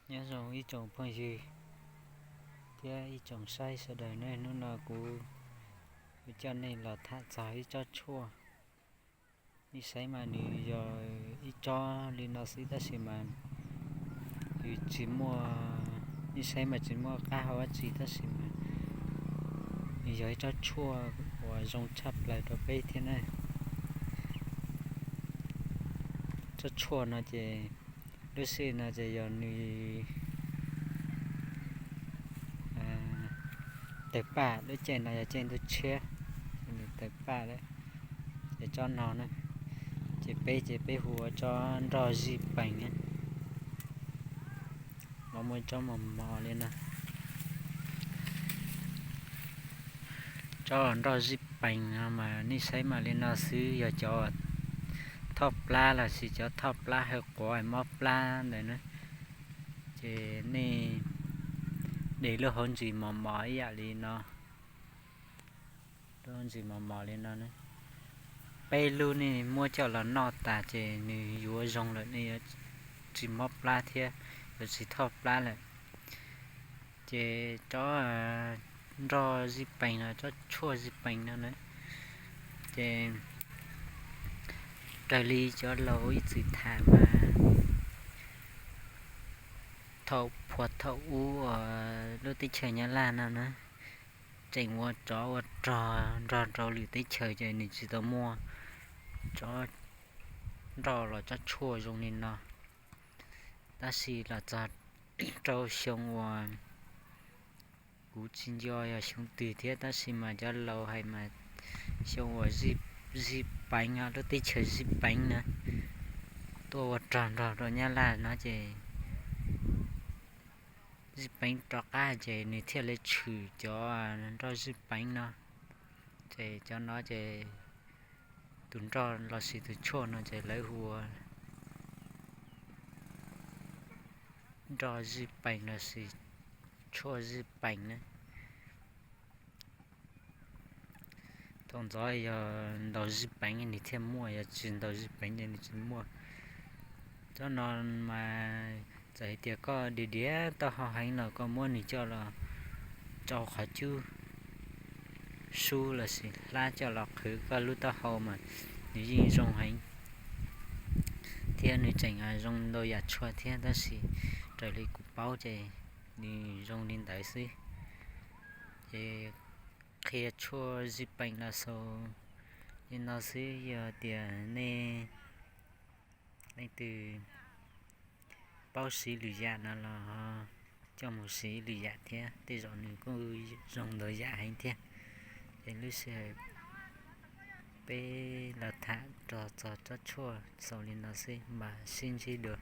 Nyob zoo ib tsoom phooj ywg thiab ib tsoom saib sawv daws ne, hnub no kuv yuav coj nej los tham txog ib tsob tshuaj. Nej saib mas nws yog ib tsob li no xwb tab sis mas nws tsis muaj, nej saib mas tsis muaj qab hau dab tsi tab sis mas nws yog ib tsob tshuaj uas zoo tshaj plaws rau peb thiab na. Tsob tshuaj no ces lub sij no ces yog nws tawg paj, lub caij no yog caij ntuj tshiab, nws tawg paj lawm. Ces tsob no na, ces peb ces peb hu ua tsob nroj zij pees na. Los muaj tsob mos mos li no. Tsob nroj zij pees no mas nej saib mas li no xwb, yog cov thoj plab los sis cov thoj plab haw quav mob plab ntawd na. Ces nej de lub hauv ntsis mos mos ib yam li no, lub hauv ntsis mos mos li no, peb lub nej muab coj los noj tas ces nws yuav zoo lawm, nej yuav tsis mob plab thiab yuav tsis thoj plab lawm. Ces tsob nroj zij pees no, tsob tshuaj zij pees no na, ces raws li cov laus ib txwm tham mas thaum phuaj thaum ub uas lub teb chaws Nyab Laj no na, tseem ua tsov ua rog nrog rau lwm teb chaws ces nws tsis tau muaj tsob nroj los tsob tshuaj zoo li no. Tab sis los txog rau xyoo uas kuv tsis nco yog xyoo twg thiab tab sis mas cov laus hais mas xyoo uas zij peev, lub teb chaws zij peev na tuaj ua rog nrog rau Nyab Laj no ces zij peev rov qab ces nws thiaj li tshwm cov nroj zij peev no. Ces cov no ces tus nroj los sis tus tshuaj no ces lawv hu ua nroj zij pees los sis tshuaj zij pees na. Thaum ntxov yog ntaus zij peev nws thiaj muaj, yog tsis ntaus zij peev ces nws tsis muaj. Tsob no mas txawm hais tias koj diav diav taub hau heev los koj muab nws coj los tsau qhov cub sub los sis hlab coj los qhwv koj lub taub hau mas nws yeej zoo heev thiab nws tseem zoo ntau yam tshuaj thiab tab sis raws li kuv paub ces nws zoo li ntawd xwb. Ces qhia tshuaj zij pees los xaus li no xwb, yog tias nej leej twg paub siv lwm yam no los coj mus siv lwm yam thiab, tej zaum nws kuj zoo ntau yam heev thiab. Ces lub sij hawm peb los tham rau txog tsob tshuaj xaus li no xwb, mam sib ntsib dua.